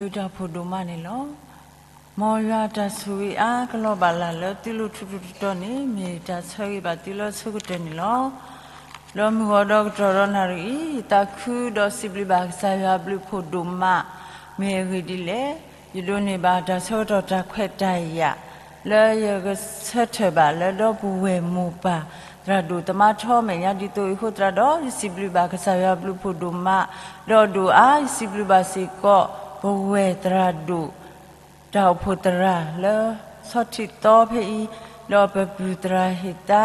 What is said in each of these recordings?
တၢ်ဘျုးတၢ်ဖှိၣ်ဒိၣ်မးန့ၣ်လီၤ. မ်ယွၤအတၢ်ဆိၣ်ဂ့ၤအါကလီၤဘၣ်လၢ်လၢသုလိၤထူးထူးတီၤတီၤန့ၣ် မ့ၢ်တၢ်ဆၢဂ့ၤဘၣ်သုလၢအဆိကတၢၢ်န့ၣ်လီၤ. ဒီးမုၢ်ဂီၤဒီးကတီၢ်ဒီးနၣ်ရံၣ်အံၤ ယသးခုဒီးစံးဘျုးဘၣ်ကစၢ်ယွၤအဘျုးအဖှိၣ်ဒိၣ်မး, မ့ၢ်အဂ့ၢ်ဒ်လဲၣ်, ယဒိးန့ၢ်ဘၣ်တၢ်ဆၢကတီၢ်တၢ်ခွဲးတၢ်ယာ် လၢယကဆၢထၢၣ်ဘၣ်လၢဒီပုၢ်ဝဲၢ်မိၢ်ပၢ် သရၣ်ဒိၣ်သမါထီမဲာ်ညါဒ်သိးအံၤအဃိသတးဒီး ယစံးဘျုးဘၣ်ကစၢ်ယွၤအဘျုးအဖှိၣ်ဒိၣ်မး, ဒီးဒိၣ်အါ ယစံးဘျုးဘၣ်စ့ၢ်ကီး ပဝဲၢ်သရၣ်ဒိၣ် တၢ်အိၣ်ဖှိၣ်သရၣ်လၢ ဆီထံးသီဖဲအံၤ, ဒီးပပုၢ်သရၣ်ဟ့ၣ်သါ,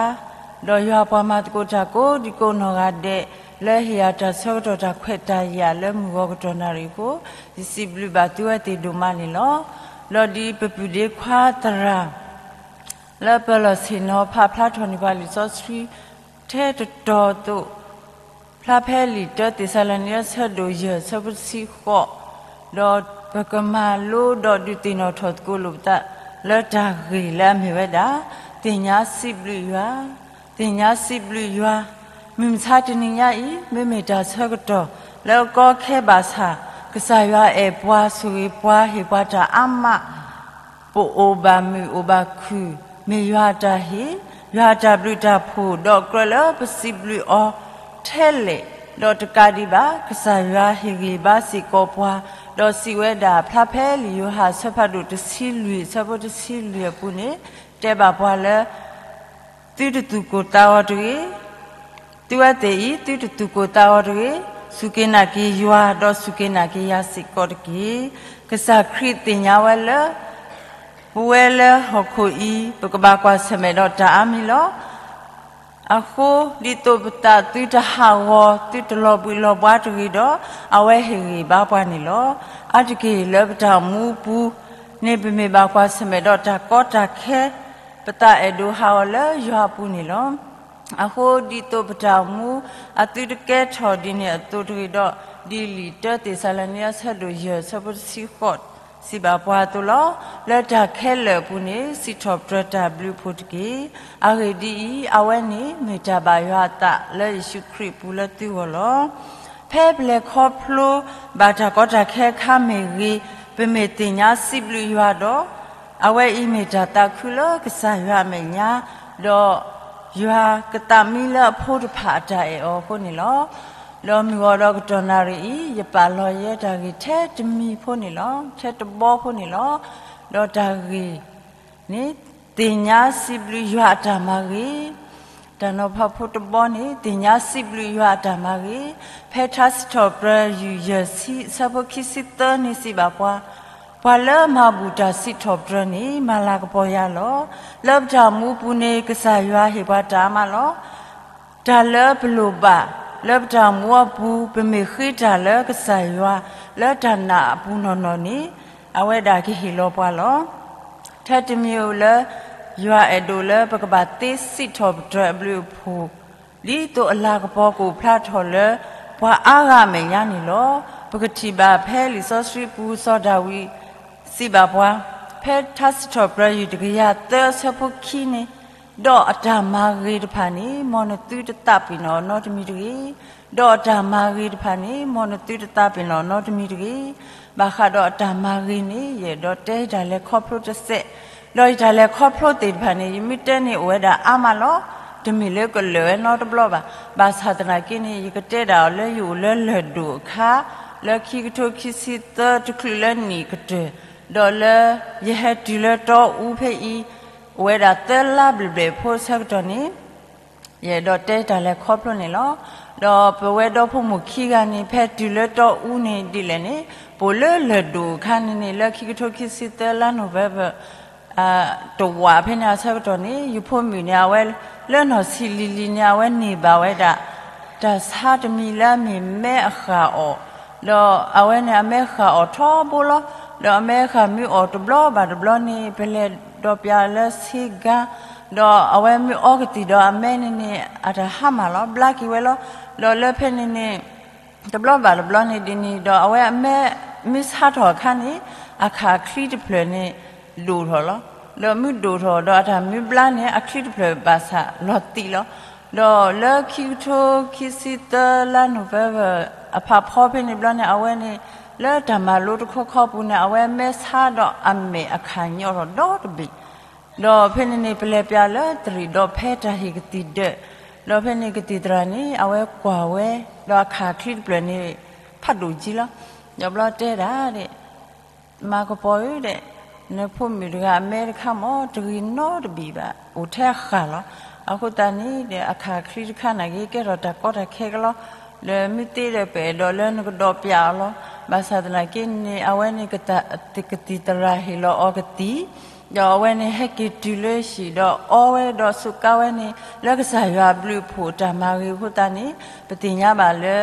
ဒီးယွၤပှၤမၤသကိးတၢ်ကိးဒံကိးနီၢ်ဂၤဒဲး လၢဟ့ၣ်ယၤတၢ်ဆၢကတီၢ်တၢ်ခွဲးတၢ်ယာ်လၢမုၢ်ဂီၤကတီၢ်နၣ်ရံၣ်အဃိ, ယစံးဘျုးဘၣ်သုဝဲသ့ၣ်ဒိၣ်မးန့ၣ်လီၤ. ဒီးဒ်ပပုၢ်ဒ့ခွါသရၣ် လၢပၢၢ်လီၢ်ဆ့ၣ်နီၤဖးဖျါထီၣ်န့ၢ်ပှၤလံာ်စီဆှံ ထဲတတီၤအသိး, ဖျါဖဲလံာ်တၢသ့းစၤလနံ အဆၢဒိၣ်ယဲၢ် အဆၢဖိတဆံဃိး, ဒီးပကမၤလိဒီးဒုးသ့ၣ်နီၣ်ထီၣ်သကိးလိာ်ပသး လၢတၢ်ဂ့ၢ်လၢအမ့ၢ်ဝဲဒၣ် သ့ၣ်ညါစံးဘျုးယွၤ, သ့ၣ်ညါစံးဘျုးယွၤ, မုၢ်မဆါတနံၤညါအံၤ မ့မ့ၢ်တၢ်ဆၢကတီၢ် လၢအကီခဲဘၣ်ဆၣ် ကစၢ်ယွၤအဲၣ်ပှၤဆိၣ်ဂ့ၤပှၤဟ့ၣ်ပှၤတၢ်အါမး ပအိၣ်ဘၣ်မုာ်အိၣ်ဘၣ်ခုၣ်, မ့ၢ်ယွၤအတၢ်ဟ့ၣ်, ယွၤအတၢ်ဘျုးတၢ်ဖှိၣ် ဒီးကြၢးလၢပစံးဘျုးအီၤထဲလဲၣ်, ဒီးတကးဒံးဘၣ် ကစၢ်ယွၤဟ့ၣ်ဂံၢ်ဘါစ့ၢ်ကီးပှၤ, ဒီးစံးဝဲဒၣ်ဖျါဖဲလံာ်ယိၤဟၣ်အဆၢဖးဒိၣ်တဆံလွံၢ် အဆၢဖိတဆံလွံၢ်အပူၤန့ၣ် တဲဘၣ်ပှၤလၢ သုတသူၣ်ကိၢ်သးဂီၤတဂ့ၤ, သုဝဲသ့ၣ်အံၤ သုတသူၣ်ကိၢ်သးဂီၤတဂ့ၤ, စူၢ်က့ၤနာ်က့ၤယွၤ ဒီးစူၢ်က့ၤနာ်က့ၤယၤစ့ၢ်ကီးတက့ၢ်. ကစၢ်ခရံာ်သ့ၣ်ညါဝဲလၢ ပဝဲလၢဟီၣ်ခိၣ်အံၤ ပကဘၣ်ကွၢ်ဆၢၣ်မဲာ်ဒီးတၢ်အါမံၤလီၤ. အဃိ ဒ်သိးပသးသုတဟးဂီၤ သုတလီၤဘှံးလီၤဘှါတဂ့ၤဒီး အဝဲဟ့ၣ်ဂံၢ်ဘါပှၤန့ၣ်လီၤ. အါတက့ၢ်လၢပတၢ်အိၣ်မူအပူၤန့ၣ် ပမ့ၢ်ဘၣ်ကွၢ်ဆၢၣ်မဲာ်ဒီးတၢ်ကီတၢ်ခဲ ပသးအဲၣ်ဒိးဟးဂီၤလၢယွၤအပူၤန့ၣ်လီၤ. အဃိ ဒ်သိးပတၢ်အိၣ်မူ အသုတကဲထီၣ်ဒ်န့ၣ်အသိးတဂ့ၤဒီး ဒ်လံာ်တၢသ့းစၤလနံ အဆၢဒိၣ်ယဲၢ် အဆၢဖိတဆံဃိး စံးဘၣ်ပှၤအသိးလီၤ. လၢတၢ်ခဲလၢာ်အပူၤန့ၣ် စံးထီၣ်ပတြၢၤတၢ်ဘျုးအဖှိၣ်တက့ၢ်. အဂ့ၢ်ဒ်အံၤ, အဝဲန့ၣ်မ့ၢ်တၢ်ဘၣ်ယွၤအသးလၢယ့ၣ်ၡူးခရံာ်အပူၤလၢသုဂီၢ်လီၤ. ဖဲပလဲၤခီဖျိဘၣ်တၢ်ကီတၢ်ခဲအခါမ့ၢ်ဂ့ၤ, ပမ့ၢ်သ့ၣ်ညါစံးဘျုးယွၤဒီး, အဝဲအံၤမ့ၢ်တၢ်သးခုလၢကစၢ်ယွၤအမဲာ်ညါ, ဒီးယွၤကသးမံလၢအဖိတဖၣ်အတၢ်အဲၣ်အီၤအဃိန့ၣ်လီၤ. ဒီးမုၢ်ဂီၤဒီးကတီၢ်နၣ်ရံၣ်အံၤ ယပာ်လီၤယဲတၢ်ဂ့ၢ်ထဲတမံၤဖိန့ၣ်လီၤ, ထဲတဘီဖိန့ၣ်လီၤ. ဒီးတၢ်ဂ့ၢ်န့ၣ် သ့ၣ်ညါစံးဘျုးယွၤအတၢ်မၤဂ့ၤ, တၢ်နီၤဖးဖိတဘီန့ၣ် သ့ၣ်ညါစံးဘျုးယွၤအတၢ်မၤဂ့ၤ, ဖဲထါစံးထီၣ်ပတြၢၤယုၢ်ယဲၢ်ဆံ အဆၢဖိခံဆံသၢန့ၣ်စံးဘၣ်ပှၤ, ပှၤလၢမၤဘူၣ်တၢ်စံးထီၣ်ပတြၢၤန့ၣ် မၤလၤကပီၤယၤလီၤ. လၢပတၢ်အိၣ်မူအပူၤန့ၣ် ကစၢ်ယွၤဟ့ၣ်ပှၤတၢ်အါမးလီၤ. တၢ်လၢပလိၣ်ဘၣ်လၢပတၢ်အိၣ်မူအပူၤ ပမ့ၢ်ဃ့တၢ်လၢကစၢ်ယွၤ လၢတၢ်နာ်အပူၤနီၢ်နီၢ်န့ၣ် အဝဲဒၣ်ကဟ့ၣ်လီၤပှၤလီၤ. ထဲတမံၤဧိၤလၢ ယွၤအဲၣ်ဒိးလၢပကဘၣ်သ့စံးထီၣ်ပတြၢၤအဘျုးအဖှိၣ် ဒ်သိးအလၤကပီၤကအိၣ်ဖျါထီၣ်လၢ ပှၤအါဂၤအမဲာ်ညါန့ၣ်လီၤ. ပကထံၣ်ဘၣ်ဖဲလံာ်စီဆှံပူၤ စီၤဒၤဝံးစံးဘၣ်ပှၤ, ဖဲထါစံးထီၣ်ပတြၢၤယုၢ်တကယၤသၢ အဆၢဖိခံန့ၣ်, ဒီးအတၢ်မၤဂ့ၤတဖၣ်န့ၣ် မ်နသုတသးပ့ၤနီၣ်အီၤနီတမံၤတဂ့ၤ. ဒီးအတၢ်မၤဂ့ၤတဖၣ်န့ၣ် မ်နသုတသးပ့ၤနီၣ်အီၤနီတမံၤတဂ့ၤ. ဘၣ်ဃးဒီးအတၢ်မၤဂ့ၤန့ၣ် ယအဲၣ်ဒိးတဲယတၢ်လဲၤခီဖျိတစဲး, ဒီးယတၢ်လဲၤခီဖျိသ့ၣ်တဖၣ်န့ၣ် ယမ့ၢ်တဲန့ၣ်အိၣ်ဝဲဒၣ်အါမးလီၤ. တမ့ၢ်လၢကလၢာ်ဝဲနီတဘျီဘၣ်. ဘၣ်ဆၣ်သနာ်က့န့ၣ် ယကတဲဒၣ်အီၤလၢယအိၣ်လၢလၢၢ်ဒိၣ်အခါ, လၢခံကထိခံဆံသၢ တချုးလၢနံၣ်ကတၢၢ်, ဒီးလၢယဟဲတုၤလၢတီအူဖဲအံၤ အိၣ်ဝဲဒၣ်သၢလါဘျဲၣ်ဘျဲၣ်ဖိအဆၢကတီၢ်န့ၣ် ယအဲၣ်ဒိးတဲတၢ်လဲၤခီဖျိန့ၣ်လီၤ. ဒီးပဝဲဒီဖိမိၢ်ခံဂၤန့ၣ် ဖဲတုၤလၢတီအူန့ၣ်ဒ်လဲၣ်န့ၣ်, ပအိၣ်လၢလၢၢ်ဒိၣ်အခါန့ၣ်န့ၣ် လၢခံကထိခံဆံသၢလါနိၣ်ဝ့ဘၢၣ် တဝာ်ဖဲန့ၣ်အဆၢကတီၢ်န့ၣ် ယဖိမုၣ်န့ၣ် အဝဲလၢနီၢ်ဆံးလံၤလံၤန့ၣ် အဝဲန့ၢ်ဘၣ်ဝဲဒၣ် တၢ်ဆါတမံၤလၢအမ့ၢ်မဲအဃၣ်အီၣ်, ဒီးအဝဲန့ၣ်အမဲဃၣ်အီၣ်ထီဘိလီၤ. ဒီးအမဲဃၣ်မ့ၢ်အီၣ်တဘျီဘၣ်တဘျီန့ၣ် ပလဲၤဒီးပျးလၢဆ့ကၤ, ဒီးအဝဲမ့ၢ်အီကသံၣ်ဒီးအမဲန့ၣ်န့ၣ် အတၢ်ဟါမၢ်လီၤ, ဘျါက့ၤဝဲလီၤ. ဒီးလၢဖဲန့ၣ်န့ၣ် တဘျီဘၣ်တဘျီန့ၣ်ဒ်န့ၣ် ဒီးအဝဲအမဲမ့ၢ်ဆါထီၣ်အခါန့ၣ် အခၣ်အချံတဖျၢၣ်န့ၣ် ဒိၣ်ထီၣ်လီၤ. ဒီးမ့ၢ်ဒိၣ်ထီၣ်ဒီးအတၢ်မ့ၢ်ဘျါန့ၣ် အချံတဖျၢၣ်ဘၣ်ဆၣ်လီၤသံးလီၤ. ဒီးလၢခံကထိခံဆံသၢလါနိၣ်ဝ့ဘၢၣ် အဖးဖီဖဲန့ၣ်ဘျီန့ၣ် အဝဲန့ၣ် လၢတၢ်မၤလိတခီခီပူၤန့ၣ် အဝဲမဲာ်ဆါဒီးအမဲာ်အခးညီၣ်ထီၣ်ဒီတဘ့ၣ်, ဒီးဖဲန့ၣ်န့ၣ် ပလဲၤပျးလၢတရံးဒီးဖဲတၢ်ဟ့ၣ်ကသံၣ်ဒၢး, ဒီးဖဲန့ၣ်ကသံၣ်သရၣ်န့ၣ် အဝဲကွၢ်ဝဲ, ဒီးအခးချံတဖျၢၣ်န့ၣ် ဖးဒိၣ်ကံလီၤ. ဒီးဘျီတဲဒၣ်ဒဲး, မၤကပီၤဧၢဒဲး, နဖိမုၣ်တဂၤအမဲာ်တခါမ့ၢ် တဂ့ၤနီတဘ့ၣ်ဘၣ်, အိၣ်ထဲအဃၢ်လီၤ. အဃိသတးန့ၣ်ဒီး အခးချံတခါန့ၣ်ဂ့ၤ ကဲထီၣ်တၢ်ကီတၢ်ခဲကလီၤ. ဒီးမ့ၢ်သ့ဒီး ပအဲၣ်ဒိးလၢနကဒီးပျးအီၤလီၤ. ဘၣ်ဆၣ်သနာ်က့န့ၣ် အဝဲန့ၣ် ကသံၣ်သရၣ်ဟ့ၣ်လီၤအီၤကသံၣ်, ဒီးအဝဲန့ၣ်ဟဲက့ၤတုၤလၢဟံၣ်ဒီးအီဝဲဒီးစူးကါဝဲန့ၣ် လၢကစၢ်ယွၤအဘျုးအဖှိၣ်တၢ်မၤဂ့ၤအဃိသတးန့ၣ် ပသ့ၣ်ညါဘၣ်လၢ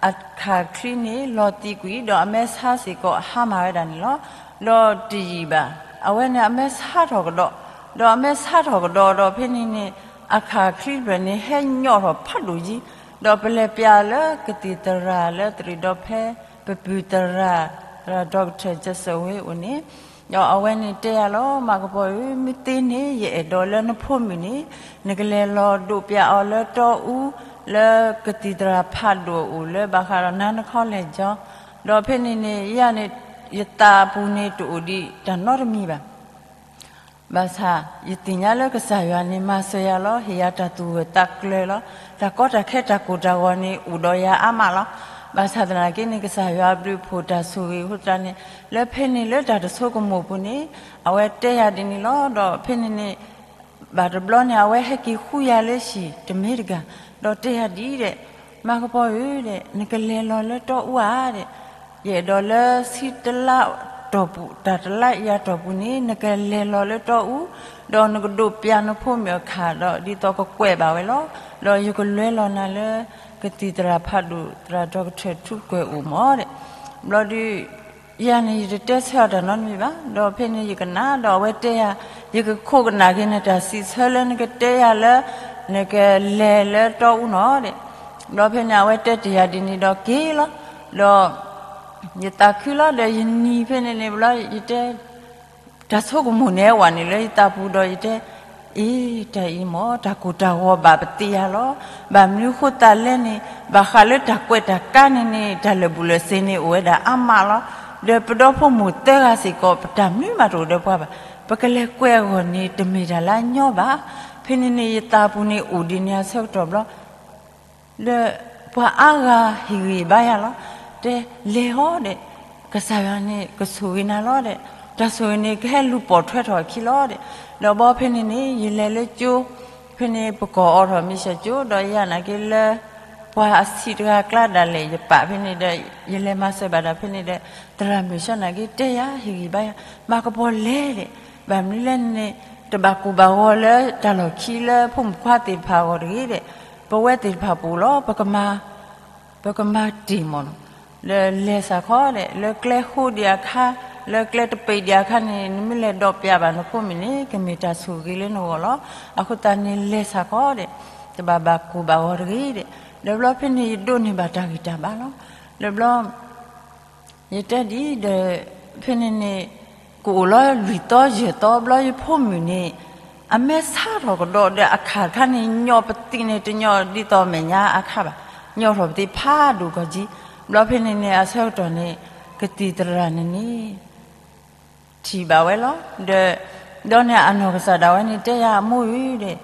အခးချံန့ၣ် လီၤသံးကွံာ် ဒီးအမဲာ်ဆါစ့ၢ်ကီးဟါမၢ်ဝဲဒၣ်န့ၣ်လီၤ. ဒီးတယံာ်ဘၣ် အဝဲန့ၣ်အမဲာ်ဆါထီၣ်ကဒီး, ဒီးအမဲာ်ဆါထီၣ်ကဒီးဒီးဖဲန့ၣ်န့ၣ် အခးချံတဖျၢၣ်န့ၣ် ဟဲညီၣ်ထီၣ်ဖးဒိၣ်ကံ, ဒီးပလဲၤပျးလၢကသံၣ်သရၣ်လၢတရံးဒီးဖဲ ပပုၢ်သရၣ် သရၣ်ဒီကထၢၣ်ကစၢၢ်ဝ့အိၣ်န့ၣ်, ဒီးအဝဲန့ၣ်တဲယၤလီၤ မၤကပီၤဧၢ, မ့ၢ်သ့န့ၣ် ယအဲၣ်ဒိးလၢနဖိမုၣ်န့ၣ် နကလဲၤလီၤဒိးပျးအီၤလၢတီအူ လၢကသံၣ်သရၣ်ဖးဒိၣ်အအိၣ်လၢဘၣ်ဃးဒီး Nana College ဒီးဖဲန့ၣ်န့ၣ် ယၤန့ၣ် ယသးပူၤန့ၣ်တအိၣ်ဒံးတၢ်နီတမံၤဘၣ်. ဘၣ်ဆၣ် ယသ့ၣ်ညါလၢကစၢ်ယွၤန့ၣ် မၤစၢၤယၤလီၤ, ဟ့ၣ်ယၤတၢ်သူၣ်ဂၢၢ်သးကျၢၤလီၤ. တၢ်ကီတၢ်ခဲတၢ်ကိၢ်တၢ်ဂီၤန့ၣ် အိၣ်ဒီးယၤအါမးလီၤ. ဘၣ်ဆၣ်သနာ်က့န့ၣ် ကစၢ်ယွၤအဘျုးအဖှိၣ်တၢ်ဆိၣ်ဂ့ၤအဃိသတးန့ၣ် လၢဖဲန့ၣ်လၢတၢ်တဆိကမိၣ်ပူၤန့ၣ် အဝဲတဲယၤဒ်န့ၣ်လီၤ. ဒီးဖဲန့ၣ်န့ၣ် ဘၣ်တဘျီန့ၣ် အဝဲဟဲက့ၤဃုယၤလၢဟံၣ်တမ့ၢ်တဂၤ, ဒီးတဲယၤဒ်အံၤဒဲး, မၤကပီၤဧၢဒဲး, နကလဲၤလီၤလၢတီအူဧါဒဲး, ယအဲၣ်ဒိးလၢဆံတလါတီၢ်ပူၤ တၢ်တလါယၤတီၢ်ပူၤန့ၣ် နကလဲၤလီၤလၢတီအူ, ဒီးနကဒိးပျးနဖိမုၣ်အခးဒီး ဒ်သိးကကွဲးဘၣ်ဝဲလီၤ. ဒီးယကလဲၤလီၤနၤလၢ ကသံၣ်သရၣ်ဖးဒိၣ် သရၣ်ဒီကထၢၣ်ထူကွဲၤအိၣ်မးဒဲး. ဘျီဒုး ယၤန့ၣ် ယတတဲဆၢအီၤတၢ်နီတမံၤဘၣ်. ဒီးဖဲန့ၣ်ယကနၣ် ဒီးအဝဲတဲယၤ, ယကခိၣ်ကနၣ်က့ၤနတၢ်စံးဆၢလၢနကတဲယၤလၢ နကလဲၤလၢတီအူနီၤဒဲး. ဘျီဖဲန့ၣ် အဝဲတဲတ့ၢ်ယၤဒ်န့ၣ်ဒီးက့ၤလီၤ. ဒီး ယသးခုလီၤ ဒီးယနံၤဖဲန့ၣ်န့ၣ် ဘျီယတဲ တၢ်ဆိကမိၣ်န့ၣ်ဝဲန့ၣ်လၢယသးပူၤဒီးယတဲ, အ့ တၢ်အံၤမ့ၢ် တၢ်ကိၢ်တၢ်ဂီၤဘၣ်ပသ့ၣ်ညါလီၤ. ဘၣ်မနုၤဃိသတးလဲၣ်န့ၣ် ဘၣ်ဃးလၢတၢ်ကွဲးတၢ်ကါန့ၣ်န့ၣ် တၢ်လၢာ်ဘူၣ်လၢာ်စ့ၤန့ၣ်အိၣ်ဝဲဒၣ်အါမးလီၤ. ဒီးပဒီဖိမိၢ်သၢဂၤစ့ၢ်ကီး ပတၢ်မနုၤမးတအိၣ်ဒီးပှၤဘၣ်. ပကလဲၤကွဲးအဂီၢ်န့ၣ် တမ့ၢ်တၢ်လၢအညီဘၣ်. ဖဲန့ၣ်န့ၣ် ယသးပူၤန့ၣ်အိၣ်ဒ်န့ၣ်အဆၢကတီၢ်ဘျီ ဒီးပှၤအါဂၤဟ့ၣ်ဂံၢ်ဘါယၤလီၤ. တဲလဲၤဟီဒဲး, ကစၢ်ယွၤန့ၣ် ကဆိၣ်ဂ့ၤနၤလီၤဒဲး, တၢ်ဆိၣ်ဂ့ၤန့ၣ် ကဟဲလူၤပိာ်ထွဲထီၣ်အခံလီၤဒဲး. ဒီးဘီဖဲန့ၣ်န့ၣ် ယလဲၤလၢကၠိ, ဖဲန့ၣ်ပကိးအီၤထီၣ်မ့ၢ်စၢၤကၠိ ဒီးယၤနာ်က့လၢ ပှၤအဆံးတဂၤအကျါဒၣ်လဲာ် ယပာ်ဖဲန့ၣ်ဒီး ယလဲၤမၤစၢၤဘၣ်ဒီးဖဲန့ၣ်ဒီး သရၣ်မုၣ်ဆၢနာ်က့တဲယၤ ဟ့ၣ်ဂံၢ်ဘါယၤ, မၤကပီၤလဲၤဒဲး, ဘၣ်မနုၤလဲၣ်န့ၣ် တဘၣ်ကိၢ်ဘၣ်ဂီၤလၢတၢ်လီၢ်ခံလၢဖိမုၣ်ခွါသ့ၣ်တဖၣ်အဂီၢ်တဂ့ၤဒဲး, ပဝဲသ့ၣ်တဖၣ်ပူၤလီၤ ပကမၤ ပကမၤတ့ၢ်မးနီၤ, လၢလဲၤစးခီဒဲး လၢကျဲဃိဒံးအခါ, လၢကျဲတပ့ၤဒံးအခါန့ၣ် နမ့ၢ်လဲၤဒီးပျးဘၣ်နဖိမုၣ်န့ၣ် ကမ့ၢ်တၢ်ဆိၣ်ဂ့ၤလၢနဂီၢ်လီၤ. အဃိသတးန့ၣ်လဲၤစးခီဒဲး, တဘၣ်ဘၣ်ကိၢ်ဘၣ်ဂီၤတဂ့ၤဒဲး, ဒီးဘျီဖဲန့ၣ်ယဒိးန့ၢ်ဘၣ်တၢ်ဂံၢ်တၢ်ဘါလီၤ. ဒီးဘျီ ယတဲဒ်ဒီး ဖဲန့ၣ်န့ၣ် ကအိၣ်လီၤလွံၢ်သီယဲၢ်သီဘျီ ယဖိမုၣ်န့ၣ် အမဲာ်ဆါထီၣ်ကဒီးဒီးအခါတခါန့ၣ် ညီၣ်ပသံးန့ၣ် တညီၣ်ဒ်သိးမဲာ်ညါအခါဘၣ်, ညီၣ်ထီၣ်ပသံးဖးဒိၣ်ကီၢ်ကံ. ဘျီဖဲန့ၣ်န့ၣ် အဆၢကတီၢ်န့ၣ် ကသံၣ်သရၣ်န့ၣ်န့ၣ် ထံၣ်ဘၣ်ဝဲလီၤ. ဒီး ဒီးန့ၣ်အနီၢ်ကစၢ်ဒၣ်ဝဲန့ၣ် တဲယၤအမိၢ်ဧၢဒီး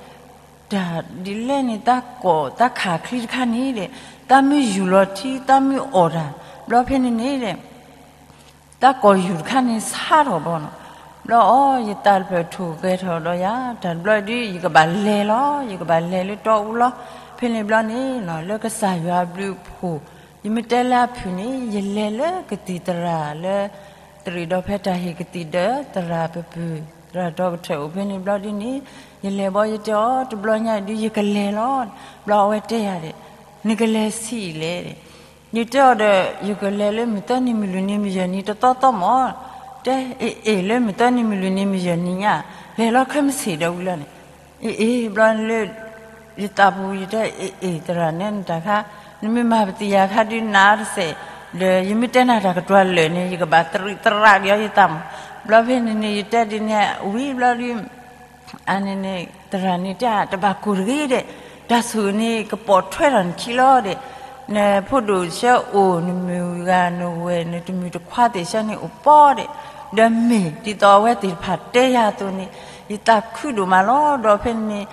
တၢ်ဒ်လဲၣ်န့ၣ် တၢ်ကိးတၢ်ခးချံတခါန့ၣ်ဒီး တၢ်မ့ၢ်ယူၢ်လီၤထံ တၢ်မ့ၢ်အီၣ်တၢ် ဘျီဖဲန့ၣ်န့ၣ်ဒီး တၢ်ကိးယူၢ်တခါန့ၣ်ဆါထီၣ်ဘီနီၤ. ဘျီအီၤ ယသးတဖျၢၣ်ထူၣ်ဂဲၤထီၣ်ဒီးယၤ တၢ်တဘျီဒုး ယကဘၣ်လဲၤလီၤ ယကဘၣ်လဲၤလၢတီအူလီၤ. ဖဲန့ၣ်ဘျီန့ၣ် လၢကစၢ်ယွၤအဘျုးအဖှိၣ် ယမ့ၢ်တဲလၢအဖုၣ်န့ၣ် ယလဲၤလၢကသံၣ်သရၣ်လၢ တရံးဒီးဖဲတၢ်ဟ့ၣ်ကသံၣ်ဒီး သရၣ်ပပုၢ် သရၣ်ဒီကထၢၣ်အိၣ်ဖဲန့ၣ်ဘျီဒုးန့ၣ် ယလဲၤဘီ ယတဲအီၤ တဘျီညါဒုး ယကလဲၤလီၤ. ဘျီအဝဲတဲယၤဒီး နကလဲၤဆံးအံၤလဲၣ်ဒီး ယတဲအီၤဒီး ယကလဲၤလၢမုၢ်သၢနံၤမုၢ်လွံၢ်နံၤမုၢ်ယဲၢ်နံၤတသီသီမၢ်. တဲအ့ၣ်အ့ၣ် လၢမုၢ်သၢနံၤမုၢ်လွံၢ်နံၤမုၢ်ယဲၢ်နံၤညါ လဲၤလီၤခဲမုၢ်ဆ့ၣ်ဒီးဝံၤလီၤန့ၣ် အ့ၣ်အ့ၣ် ဘျီလၢ ယသးပူၤ ယတဲအ့ၣ်အ့ၣ် သရၣ်နဲနတၢ်ခါ နမ့ၢ်မၤပသံၣ်ယၤခါဒုးနးတစဲး ဒီးယမ့ၢ်တဲနၤတၢ်ကတွၤလၢာ်န့ၣ် ယကဘၣ်သရံးသရၣ်က့ၤအီၤယသးမၢ်. ဘျီဖဲန့ၣ်န့ၣ် ယတဲဒ်န့ၣ်ဝံၤဘျီဒုး အန့ၣ်န့ၣ် သရၣ်န့ၣ်တဲ တဘၣ်ကိၢ်တဂ့ၤဒီး တၢ်ဆိၣ်ဂ့ၤန့ၣ် ကပိာ်ထွဲထီၣ်နခံလီၤဒီး နဖိဒိၣ်ဆှၢအိၣ် နမုၢ်ဂၤနဝဲၢ် နတမုၢ်တခွါသ့ၣ်ဆှၢန့ၣ်အိၣ်ပီၣ်ဒဲး, ဒီးမ့ၢ်ဒ်သိးအဝဲသ့ၣ်တဖၣ်တဲယၤအသိးန့ၣ် ယသးခုဒိၣ်မးလီၤ. ဒီးဖဲန့ၣ်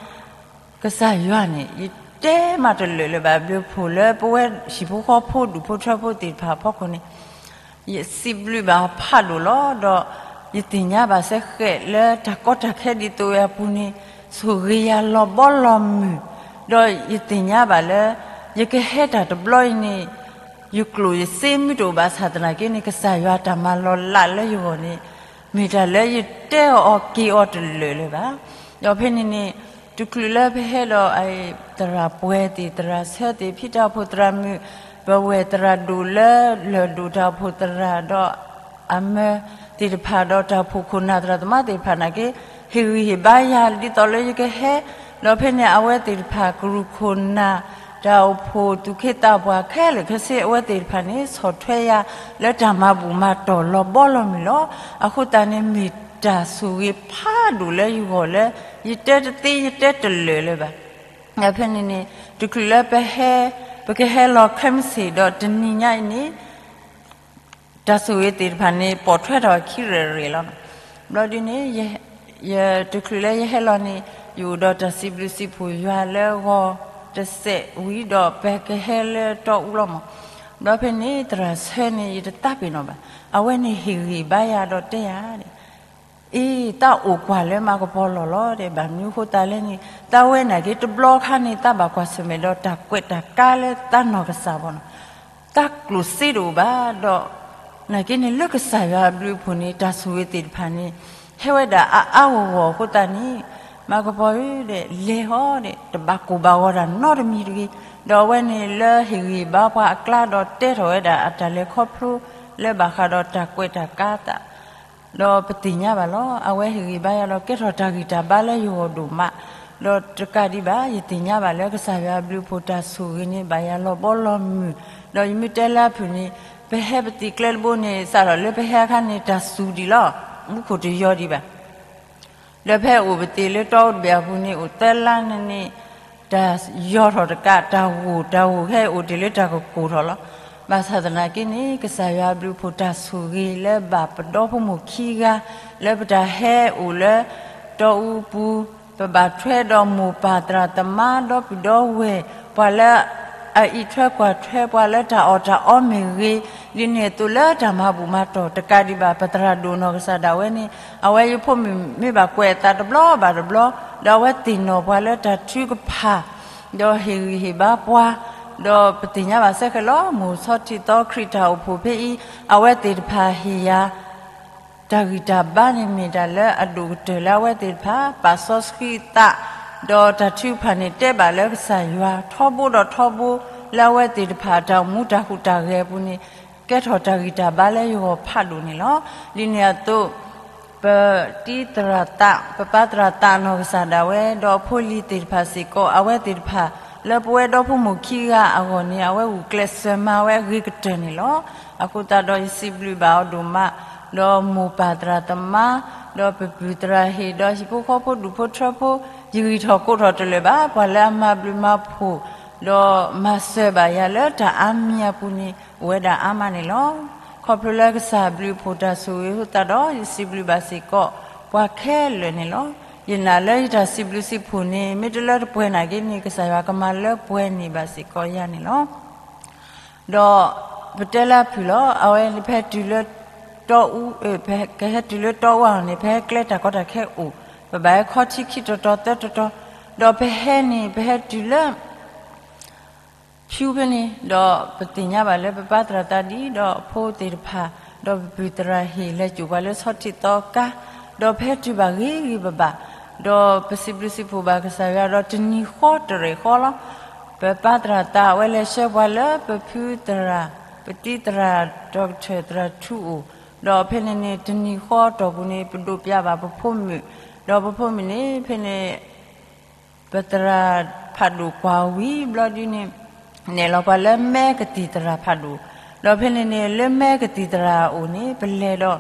ကစၢ်ယွၤန့ၣ် ယတဲမးတလၢာ်လၢၤဘၣ် ဘျုးဖှိၣ်လၢပဝဲဟံၣ်ဖိဃီဖိဒူၣ်ဖိထၢဖိသ့ၣ်တဖၣ်အဖီခိၣ်န့ၣ် ယစံးဘျုးဘၣ်အဖးဒိၣ်လီၤ. ဒီးယသ့ၣ်ညါဘၣ်စ့ၢ်ကီးလၢတၢ်ကီတၢ်ခဲဒ်သိးဝဲအပူၤန့ၣ် ဆိၣ်ဂ့ၤယၤလီၤဘီလီၤမုၢ်, ဒီးယသ့ၣ်ညါဘၣ်လၢ ယကဟဲတၢ်တဘျီအံၤန့ၣ် ယကျိၣ်ယစ့မ့ၢ်တအိၣ်ဘၣ်ဆၣ်သနာ်က့န့ၣ် ကစၢ်ယွၤတၢ်မၤလီၤလးလၢယဂီၢ်န့ၣ် မ့ၢ်တၢ်လၢယတဲအီၤအီၤက့ၤအီၤတလၢာ်လၢၤဘၣ်. ဒီးဖဲန့ၣ်န့ၣ် တချုးလၢပဟဲဒီး သရၣ်ပှဲၤသ့ၣ် သရၣ်ဆၢသ့ၣ် ဖံတၢ်အိၣ်ဖှိၣ်သရၣ်မုၣ် ပဝဲၢ်သရၣ်ဒိၣ်လၢလၢၢ်ဒိၣ်တၢ်အိၣ်ဖှိၣ်သရၣ် ဒီးအမၢသ့ၣ်တဖၣ် ဒီးတၢ်အိၣ်ဖှိၣ်ခိၣ်နၢ်သရၣ်သမါသ့ၣ်တဖၣ်နာ်က့ ဟ့ၣ်ဂံၢ်ဟ့ၣ်ဘါယၤဒ်သိးလၢယကဟဲ, ဒီးဖဲန့ၣ် အဝဲသ့ၣ်တဖၣ်ကရူၢ်ခိၣ်နၢ် တၢ်အိၣ်ဖှိၣ်သူၣ်က့သးပှၢ်ခဲလၢာ်ခဲဆ့ အဝဲသ့ၣ်တဖၣ်န့ၣ် ဆီၣ်ထွဲယၤလၢတၢ်မၤဘူၣ်မၤတီၢ်လီၤဘီလီၤမုၢ်လီၤ. အဃိသတးန့ၣ် မ့ၢ်တၢ်ဆိၣ်ဂ့ၤဖးဒိၣ်လၢယဂီၢ်လၢ ယတဲတသ့ ယတဲတလၢာ်လၢၤဘၣ်. ဒီးဖဲန့ၣ်န့ၣ် တချုးလၢပဟဲ ပကဟဲလီၤခဲမုၢ်ဆ့ၣ်ဒီးတနံၤညါအံၤန့ၣ် တၢ်ဆိၣ်ဂ့ၤသ့ၣ်တဖၣ်န့ၣ် ပိာ်ထွဲထီၣ်ခံရဲၣ်ရဲၣ်လီၤ. ဘျီဒ်န့ၣ် တချုးလၢယဟဲလီၤန့ၣ် ယအိၣ်ဒီးတၢ်စံးဘျုးစံးဖှိၣ်ယွၤလၢဂီၤတစဲးဝံၤဒီး ပကဟဲလၢတီအူလီၤမး. ဘျီဖဲန့ၣ် သရၣ်ဆၢန့ၣ် ယတသးပ့ၤနီၣ်ဘၣ်. အဝဲန့ၣ်ဟ့ၣ်ဂံၢ်ဘါယၤဒီးတဲယၤ အ့ တၢ်အိၣ်ကွၢ်လၢမၤကပီၤလီၢ်လီၤဒီး ဘၣ်မနုၤအဃိသတးလဲၣ်န့ၣ် တၢ်ဝဲနာ်က့ တဘျီခါန့ၣ် တၢ်ဘၣ်ကွၢ်ဆၢၣ်မဲာ်ဒီးတၢ်ကွဲးတၢ်ကါလၢတၢ်နီၢ်ကစၢ်ဘၣ်နီၤ, တၢ်ကျိၣ်စ့တအိၣ်ဘၣ်ဒီး နာ်က့န့ၣ် လၢကစၢ်ယွၤအဘျုးအဖှိၣ်န့ၣ် တၢ်ဆိၣ်ဂ့ၤသ့ၣ်တဖၣ်န့ၣ် ဟဲဝဲဒၣ်အါအါဂီၢ်ဂီၢ်အဃိသတးန့ၣ် မၤကပီၤဧၢဒီး လဲၤဟီဒီး တဘၣ်ကိၢ်ဘၣ်ဂီၤတၢ်နီတမံၤတဂ့ၤ. ဒီးအဝဲန့ၣ်လၢဟ့ၣ်ဂံၢ်ဘါပှၤအကျါဒီးတဲထီၣ်ဝဲဒၣ်အတၢ်လဲၤခီဖျိလၢဘၣ်ဃးဒီးတၢ်ကွဲးတၢ်ကါသး ဒီးပသ့ၣ်ညါဘၣ်လီၤ. အဝဲဟ့ၣ်ဂံၢ်ဘါယၤဒီး ကဲထီၣ်တၢ်ဂံၢ်တၢ်ဘါလၢယဂီၢ်ဒိၣ်မး, ဒီးတကးဒံးဘၣ် ယသ့ၣ်ညါဘၣ်လၢကစၢ်ယွၤအဘျုးအဖှိၣ်တၢ်ဆိၣ်ဂ့ၤန့ၣ် ဘၣ်ယၤလီၤဘီလီၤမုၢ်, ဒီးယမ့ၢ်တဲလၢအဖုၣ်န့ၣ် ပဟဲပသံၣ်ကျဲတဘိန့ၣ် စးထီၣ်လၢပဟဲအခါန့ၣ် တၢ်စူၤဒံးလီၤ, မူခိၣ်တယီၤဒံးဘၣ် ဒီးဖဲအိၣ်ပသံၣ်လၢတီအူတဘ့ၣ်အပူၤန့ၣ် အိၣ်သၢလါန့ၣ်န့ၣ် တၢ်ယီၤထီၣ်တကး တၢ်ဂိၢ် တၢ်ဂိၢ်ခဲအံၤအိၣ်တ့ၢ်လၢတၢ်ကကိၢ်ထီၣ်လီၤ. ဘၣ်ဆၣ်သနာ်က့န့ၣ် ကစၢ်ယွၤအဘျုးအဖှိၣ်တၢ်ဆိၣ်ဂ့ၤလၢဘၣ်ပဒီဖိမိၢ်ခံဂၤ လၢပတၢ်ဟဲအိၣ်လၢတီအူပူၤ ပဘၣ်ထွဲဒီးမိၢ်ပၢ်သရၣ်သမါဒီပုၢ်ဒီဝဲၢ် ပှၤလၢအအံးထွဲကွၢ်ထွဲ ပှၤလၢတၢ်အီၣ်တၢ်အီမ့ၢ်ဂ့ၤ, ဒ်န့ၣ်အသိးလၢတၢ်မၤဘူၣ်မၤတီၢ်တကးဒံးဘၣ် ပသရၣ်ဒိၣ်နီၢ်ကစၢ်ဒၣ်ဝဲန့ၣ် အဝဲယဖိမုၣ်မ့ၢ်ဘၣ်ကွဲးအသးတဘျီဘၣ်တဘျီ ဒီးအဝဲသ့ၣ်နီၣ်ပှၤလၢတၢ်ထုကဖၣ် ဒီးဟ့ၣ်ဂံၢ်ဟ့ၣ်ဘါပှၤ, ဒီးပသ့ၣ်ညါဘၣ်စ့ၢ်ကီးလီၤ မိၢ်ဆီထံသီခရံာ်တၢ်အိၣ်ဖှိၣ်ဖဲအံၤ အဝဲသ့ၣ်တဖၣ်ဟ့ၣ်ယၤ တၢ်ဂံၢ်တၢ်ဘါန့ၣ်မ့ၢ်တၢ်လၢအဒိၣ်ကတၢၢ်လၢအဝဲသ့ၣ်တဖၣ် ပာ်စီဆှံသး, ဒီးတၢ်ထုကဖၣ်န့ၣ်တဲဘၣ်လၢကစၢ်ယွၤထီဘိဒီးထီဘိ လၢအဝဲသ့ၣ်တဖၣ်အတၢ်အိၣ်မူတၢ်ဟူးတၢ်ဂဲၤအပူၤန့ၣ် ကဲထီၣ်တၢ်ဂံၢ်တၢ်ဘါလၢယဂီၢ်ဖးဒိၣ်န့ၣ်လီၤ. ဒ်န့ၣ်အသိး ပတံၤသရၣ်သး ပပၢ်သရၣ်သးနီၢ်ကစၢ်ဒၣ်ဝဲ ဒီးအဖိအလံၤသ့ၣ်တဖၣ်စ့ၢ်ကီး အဝဲသ့ၣ်တဖၣ် လၢပဝဲဒီဖိမိၢ်ခံဂၤအဂီၢ်န့ၣ် အဝဲဂုာ်ကျဲးစၢးမၤဝဲအဂ့ၤကတၢၢ်န့ၣ်လီၤ. အဃိသတးဒီးယစံးဘျုးဘၣ်အီၤဒိၣ်မး, ဒီးမိၢ်ပၢ်သရၣ်သမါ, ဒီးပပုၢ်သရၣ်ဟ့ၣ် ဒီးဟံၣ်ဖိဃီဖိဒူၣ်ဖိထၢဖိ ယဂံၢ်ထီၣ်ကိးထီၣ်တလၢာ်ဘၣ် ပှၤလၢအမၤဘျုးမၤဖှိၣ် ဒီးမၤစၢၤဘၣ်ယၤလၢတၢ်အါမံၤအပူၤန့ၣ် အိၣ်ဝဲဒၣ်အါမးန့ၣ်လီၤ. ခီဖျိလၢကစၢ်အဘျုးအဖှိၣ်တၢ်ဆိၣ်ဂ့ၤအဃိသတးဒီး ယစံးဘျုးဘၣ်စ့ၢ်ကီး ပှၤခဲလၢာ်န့ၣ်လီၤ. ယနာ်လၢယတၢ်စံးဘျုးစံးဖှိၣ်န့ၣ် မ့ၢ်တလၢတပှဲၤနာ်က့န့ၣ် ကစၢ်ယွၤကမၤလၢပှဲၤန့ၢ်ဘၣ်စ့ၢ်ကီးယၤန့ၣ်လီၤ. ဒီးပတဲလၢအဖုၣ်လီၤ အဝဲန့ၣ် ပဟဲတုၤလၢတီအူ, ကဟဲတုၤလၢတီအူအီၤန့ၣ် ပဟဲကျဲတၢ်ကီတၢ်ခဲအိၣ်, ပဘၣ်ဟဲခီထံခံတီၤတီၤသၢတီၤတီၤ, ဒီးပဟဲန့ၣ် ပဟဲတုၤလၢ ဖၠူဖဲန့ၣ် ဒီးပသ့ၣ်ညါဘၣ်လၢပပၢ်သရၣ်သးဒ် ဒီးအဖိသ့ၣ်တဖၣ်, ဒီးပပုၢ်သရၣ်ဟ့ၣ်လဲၤစိာ်ပှၤလၢဆီထံးသီကါ, ဒီးပဟဲတုၤဘၣ်ဂ့ၤဂ့ၤဘၣ်ဘၣ်, ဒီးပစံးဘျုးစံးဖှိၣ်ဘၣ်ကစၢ်ယွၤဒီးတနံၤဃီတရဲၣ်ဃီလီၤ. ပပၢ်သရၣ်သးအဝဲလဲၤဆှၢပှၤလၢပဖုသရၣ်, ပတံၤသရၣ် ဒီကထၢၣ်သရၣ်ထူအိၣ်, ဒီးဖဲန့ၣ်န့ၣ် တနံၤဃီအတီၢ်ပူၤန့ၣ် ပဒိးပျးဘၣ်ပဖိမုၣ်, ဒီးပဖိမုၣ်န့ၣ် ဖဲန့ၣ် ပသရၣ်ဖးဒိၣ်ကွၢ်ဝံၤဘျီဒ်န့ၣ် နဲၣ်လီၤပှၤလၢမဲကသံၣ်သရၣ်ဖးဒိၣ်, ဒီးဖဲန့ၣ်န့ၣ် လၢမဲကသံၣ်သရၣ်အအိၣ်န့ၣ် ပလဲၤဒီး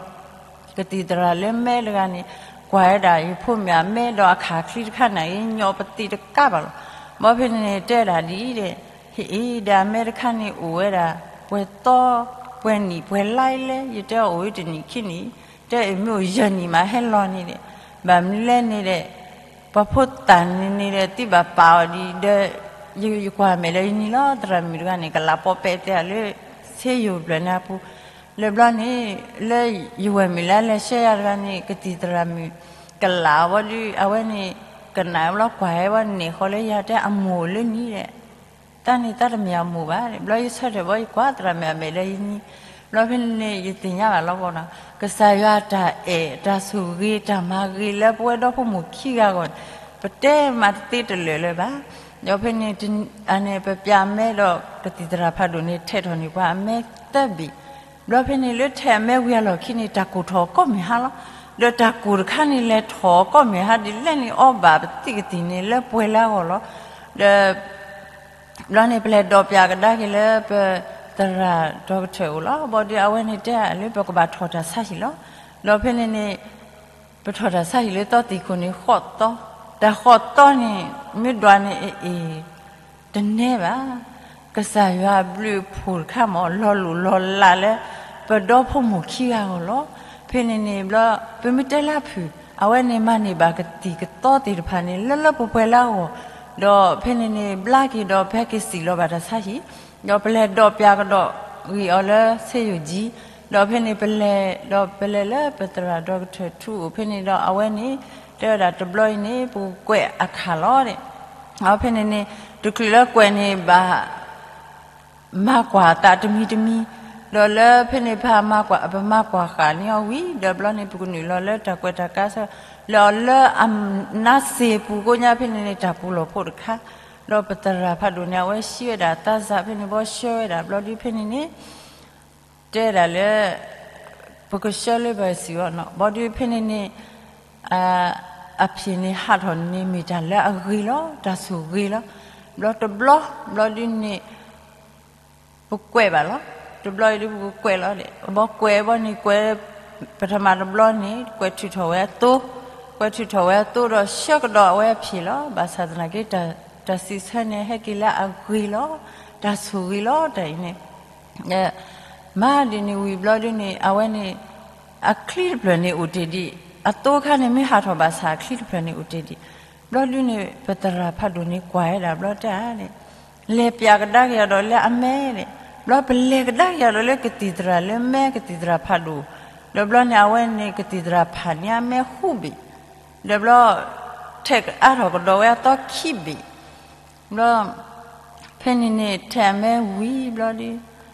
ကသံၣ်သရၣ်လၢမဲတဂၤန့ၣ် ကွၢ်ဝဲဒၣ်ယဖိမုၣ်အမဲ ဒီးအခၣ်ချံတခါန့ၣ် အံၤညီပသံးတကးဘၣ်လီၤ. ဘီဖဲန့ၣ်န့ၣ် တဲဒၣ်ဒ်အံၤဒီး ဟ့ၣ်အံၤဒီးအမဲတခါန့ၣ်အိၣ်ဝဲဒၣ် ပှဲၤသီ ပှဲၤနံၣ်ပှဲၤလါလဲၣ်, ယတဲအီၤအိၣ်ဝဲတနံၣ်ခံနံၣ်, တဲအမ့ၢ်အိၣ်ယဲၢ်နံၣ်မးဟဲလီၤန့ၣ်ဒီး, ဘၣ်မနုၤလဲၣ်န့ၣ်ဒီး ပှၤဖိသၣ်န့ၣ်န့ၣ်ဒီး သံဘၣ်ပာ်အီၤဒံးဒီး ယကွၢ်မဲာ်ဒီးယနံၤလီၤ, သရၣ်မုၣ်တဂၤန့ၣ် ကလးပိာ်ပဲာ်သ့ၣ်လၢ ဆ့ယိၤပျၢၤန့ၣ်အပူၤ, လၢဘျီန့ၣ် လၢယဝဲၢ်မုၣ်လၢအလဲၤဆှၢယၤတဂၤန့ၣ် ကသံၣ်သရၣ်မုၣ် ကလးအီၤဘီဒုး အဝဲန့ၣ် ကနၣ်ဘျီကွၢ်ဟဲဘီန့ၣ်ဃီလၢယၤတဲအမိၢ်လၢနံၤဒီး တၢ်န့ၣ်တၢ်တမ့ၢ်အမိၢ်ဘၣ်, ဘျီယဆၢထၢၣ်ဘီယကွၢ်သရၣ်မုၣ်အမဲာ်လၢယနံၤ, ဘျီဖဲန့ၣ်န့ၣ် ယသ့ၣ်ညါဘၣ်လီၤဘီနီၤ, ကစၢ်ယွၤတၢ်အဲၣ်တၢ်ဆိၣ်ဂ့ၤ တၢ်မၤဂ့ၤလၢပဝဲဒီဖိမိၢ်ခံဂၤအဂီၢ်န့ၣ် ပတဲမၤတသ့တလၢာ်လၢၤဘၣ်, ဒီးဖဲန့ၣ် အန့ၣ် ပပျၢ်အမဲဒီး ကသံၣ်သရၣ်ဖးဒိၣ်န့ၣ် ထဲးထီၣ်န့ၢ်ပှၤအမဲသၢဘ့ၣ်, ဘျီဖဲန့ၣ်လၢထဲးအမဲဝံၤအလီၢ်ခံန့ၣ် တၢ်ကိၢ်ထီၣ်ကိးမုၢ်ဟါလီၤ, ဒီးတၢ်ကိၢ်တခါန့ၣ် လဲၤထီၣ်ကိးမုၢ်ဟါဒ်လဲၣ်န့ၣ် အီဘၣ်ပသံးကသံၣ်န့ၣ် လၢပှဲၤလၢအဂီၢ်လီၤ, ဒီး ဘျီန့ၣ် ပလဲၤဒိးပျၢ်ကဒါက့ၤလၢပသရၣ်ဒီကထၢၣ်အိၣ်လီၤ, ဘီဒုးအဝဲန့ၣ်တဲလၢပကဘၣ်ထီၣ်တၢ်ဆါဟံၣ်လီၤ, ဒီးဖဲန့ၣ်န့ၣ် ပထီၣ်တၢ်ဆါဟံၣ်လၢသီသံၣ်ခိၣ်န့ၣ် ဃိးသီ, တၢ်ဃိးသီန့ၣ် မ့ၢ်ဒွးန့ၣ်အ့ၣ် တနဲဘၣ်, ကစၢ်ယွၤအဘျုးအဖှိၣ်တခါမ့ၢ် လီၤလိၢ်လီၤလးလၢ ပဒီဖိမိၢ်ခံဂၤအဂီၢ်လီၤ, ဖဲန့ၣ်န့ၣ် ဘျီ ပမ့ၢ်တဲလၢအဖုၣ် အဝဲန့ၣ်မၤန့ၢ်ဘၣ်ကသံၣ်ကသီသ့ၣ်တဖၣ်န့ၣ် လၢလၢပှဲၤပှဲၤလၢအဂီၢ်, ဒီးဖဲန့ၣ်န့ၣ် ဘျါက့ၤဒီးပဟဲက့ၤစံၣ်လီၤဘၣ်တၢ်ဆါဟံၣ်, ဒီးပလဲၤဒိးပျၢ်ကဒီးဂ့ၤအီၤလၢဆ့ယိၤကၠံ, ဒီးဖဲန့ၣ်ပလဲၤ ဒီးပလဲၤလၢပသရၣ်ဒီကထၢၣ်ထူအိၣ်ဖဲန့ၣ်ဒီးအဝဲန့ၣ် တဲဝဲဒၣ်တဘျီအံၤန့ၣ် ပကကွဲးအခၣ်လီၤ, ဒီးဖဲန့ၣ်န့ၣ် တချုးလၢကွဲးန့ၣ်ဘၣ် မၤကွၢ်အသးတမံၤတမံၤ, ဒီးလၢဖဲန့ၣ် ပမၤကွၢ်ဃာ်န့ၢ်အီၤဝံၤ ဒီးဘျီန့ၣ် ပကနုာ်လီၤလၢတၢ်ကွဲးတၢ်ကါဆၢ လၢအီၤလၢအနါစ့ပူၤကိညါဖဲန့ၣ်န့ၣ် တၢ်ပူၤလီၢ်ဖိတခါ, ဒီးပသရၣ်ဖးဒိၣ်န့ၣ် အဝဲဟံးဝဲဒၣ်သးစၢ်ဖဲန့ၣ် ဘီဆှၢဝဲဒၣ် ဘျီဒုးဖဲန့ၣ်န့ၣ် တဲဒၣ်လၢ ပကဆှၢလၢပစံးအီၤနီၤ ဘီဒုးဖဲန့ၣ်န့ၣ် အဖံးန့ၣ်ဟးထီၣ်န့ၣ် မ့ၢ်တၢ်လၢအဂ့ၤလီၤ, တၢ်ဆိၣ်ဂ့ၤလီၤ, ဘျီတဘျီ ဘျီဒုးန့ၣ် ပကွဲးဘၣ်လီၤ, တဘျီအံၤဒုးပကကွဲးလီၤဒီး ဘီကွဲးဘီန့ၣ်ကွဲး ပထမတဘျီန့ၣ် ကွဲးထုးထီၣ်ဝဲအသိ, ကွဲးထုးထီၣ်ဝဲအသိဒီးဆှၢကဒီးအဝဲအဖံးလီၤ, ဘၣ်ဆၣ်သနာ်က့ တၢ်စံးဆၢန့ၣ် ဟဲက့ၤလၢအဂ့ၤလီၤ, တၢ်ဆိၣ်ဂ့ၤလီၤ တၢ်အံၤန့ၣ် မၤဒ်န့ၣ်ဝံၤဘျီဒုးန့ၣ် အဝဲန့ၣ် အချံတဖျၢၣ်န့ၣ်အိၣ်တ့ၢ်ဒံး, အသိအခါန့ၣ် မ့ၢ်ဟးထီၣ်ဘၣ်ဆၣ် အချံတဖျၢၣ်န့ၣ်အိၣ်တ့ၢ်ဒံး, ဘျီဒုးန့ၣ် ပသရၣ်ဖးဒိၣ်န့ၣ်ကွၢ်ဝဲဒၣ်ဘျီတဲဧါန့ၣ် လဲၤပျးကဒါက့ၤအီၤဒီးလၢအမဲဒီး, ဘျီပလဲၤကဒါက့ၤအီၤဒီးလၢကသံၣ်သရၣ်လၢမဲ ကသံၣ်သရၣ်ဖးဒိၣ်, ဒီးဘျီန့ၣ် အဝဲန့ၣ်ကသံၣ်သရၣ်ဖးန့ၢ်အမဲဃုဘ့ၣ်, ဒီးဘျီ ထဲးအါထီၣ်ကဒီးဝဲအသီခံဘ့ၣ်, ဘျီ ဖဲန့ၣ်န့ၣ် ထဲးအမဲဝံၤဘျီဒုး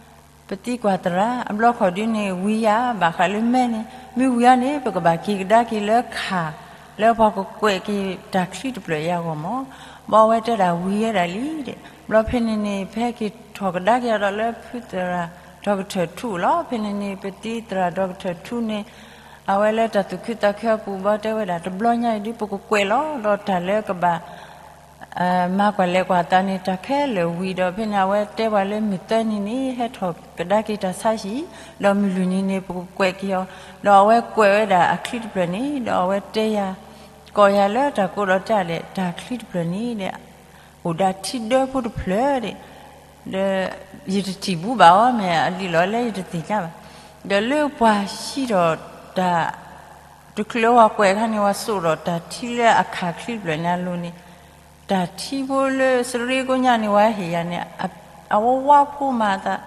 ပသံကွၢ်သရၣ် အဘျီခီၣ်ဒုးန့ၣ် ဝံၤယၤဘၣ်ဃးလၢမဲန့ၣ် မ့ၢ်ဝံၤအီၤန့ၣ် ပကဘၣ်က့ၤကဒါက့ၤလၢခၣ် လၢပှၤကကွဲးက့ၤတၢ်ချံတဖျၢၣ်အံၤအဂီၢ်မး, ဘီအဝဲတဲဒၣ်ဝံၤဝဲဒၣ်လံဒီး ဘျီဖဲန့ၣ်န့ၣ် ပဟဲက့ၤထီၣ်ကဒါက့ၤအီၤဒီးလၢဖုသရၣ် ဒီကထၢၣ်ထူလီၤ, ဖဲန့ၣ်န့ၣ် ပသံသရၣ်ဒီကထၢၣ်ထူန့ၣ် အဝဲလၢတၢ်သူၣ်ခုသးခုအပူၤ ဘီတဲဝဲဒၣ် တဘျီညါအံၤဒုး ပကကွဲးလီၤ ဒီးတၢ်လၢကဘၣ် မၤကွၢ်လဲၤကွၢ်သးန့ၣ် တၢ်ခဲလၢာ်ဝံၤဒီး ဖဲန့ၣ် အဝဲတဲပှၤလၢမုၢ်သၢနံၤန့ၣ် ဟဲထီၣ်ကဒါက့ၤတၢ်ဆါဟံၣ်, ဒီးမုၢ်လွံၢ်နံၤန့ၣ် ပကကွဲးက့ၤအီၤ, ဒီးအဝဲကွဲးဝဲဒၣ်အချံတဖျၢၣ်န့ၣ် ဒီးအဝဲတဲယၤ ကိးယၤလၢတၢ်ကိးဒီးတဲဒၣ် တၢ်ချံတဖျၢၣ်န့ၣ်ဒီး အိၣ်ဒၣ်ထံဒၢဖိတဖျၢၣ်ဒီး ဒီးယတထံၣ်ဘူးဘၣ်အီၤ မ့ၢ်အလံာ်လီၤလၢယတသ့ၣ်ညါဘၣ်, ဒီးလၢပှၤဟံးထီၣ်တၢ် တချုးလၢပှၤကွဲးအခါန့ၣ် ပှၤစိာ်ထီၣ်တၢ်ထံလၢအခၣ်ချံတဖျၢၣ်န့ၣ်အလိၤန့ၣ်, တၢ်ထံဖိလၢစရ့ကိညါန့ၣ် ပှၤဟ့ၣ်ယၤန့ၣ် အဝဲဝါဖိမၤသး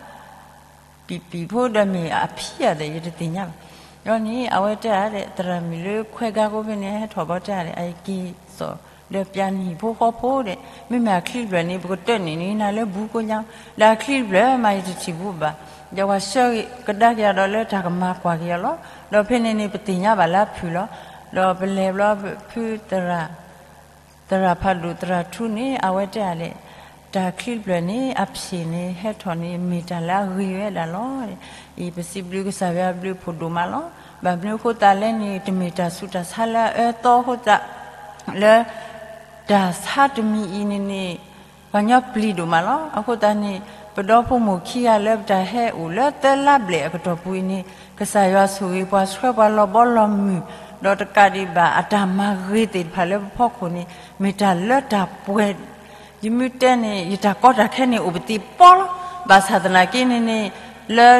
ပံာ်ပံာ်ဖိဒီးမ့ၢ်အဖံဧါဒီး ယတသ့ၣ်ညါဘၣ်, ဒီးန့ၣ် အဝဲတဲဧါဒီး သရၣ်မုၣ်လၢခွဲးဂၤကိးဖဲန့ၣ် ဟဲထီၣ်ဘီတဲဧါဒီး အက့ၤစိာ် ဒီးပျးနဟံၣ်ဖိဃီဖိဒီး မ့မ့ၢ်အချံတဖျၢၣ်န့ၣ် ပကတၢၢ်န့ၢ်န့ၢ်နၤလၢဘူးကိညါ, ဒီးအချံတဖျၢၣ်မး ယတထံၣ်ဘူးဘၣ်, ဒီးပှၤဆှၢကဒါက့ၤအီၤဒီးလၢတၢ်ကမၤကွၢ်က့ၤအီၤလီၤ, ဒီးဖဲန့ၣ်န့ၣ် ပသ့ၣ်ညါဘၣ်လၢအဖုၣ်လီၤ, ဒီးပလဲၤဘျီဖုသရၣ် သရၣ်ဖးဒိၣ်သရၣ်ထူန့ၣ် အဝဲတဲဧါလဲၣ်, တၢ်ချံတဖျၢၣ်န့ၣ် အဖံးန့ၣ်ဟဲထီၣ်န့ၣ် မ့ၢ်တၢ်လၢအဂ့ၤဝဲဒၣ်လီၤ. အံၤပစံးဘျုးကစၢ်ယွၤအဘျုးအဖှိၣ်ဒိၣ်မးလီၤ. ဘၣ်မနုၤအဃိသတးလဲၣ်န့ၣ် တမ့ၢ်တၢ်ဆူးတၢ်ဆါလၢအအၢသီအဃိသတး လၢ တၢ်ဆါတမံၤအံၤန့ၣ်န့ၣ် ပှၤကညီပျံၤဒိၣ်မးလီၤ. အဃိသတးန့ၣ် ပဒီဖိမိၢ်ခံဂၤလၢပတၢ်ဟဲအိၣ်လၢသၢလါဘျဲၣ်အကတီၢ်ပူၤအံၤန့ၣ် ကစၢ်ယွၤဆိၣ်ဂ့ၤပှၤဆှၢပှၤလီၤဘီလီၤမုၢ် ဒီးတကးဒံးဘၣ်အတၢ်မၤဂ့ၤသ့ၣ်တဖၣ်လၢပဖီခိၣ်န့ၣ် မ့ၢ်တၢ်လၢတၢ်ပှဲၤ ယမ့ၢ်တဲန့ၣ် ယတၢ်ကီတၢ်ခဲန့ၣ်အိၣ်ပသံးပီလီၤ. ဘၣ်ဆၣ်သနာ်က့န့ၣ်န့ၣ် လၢ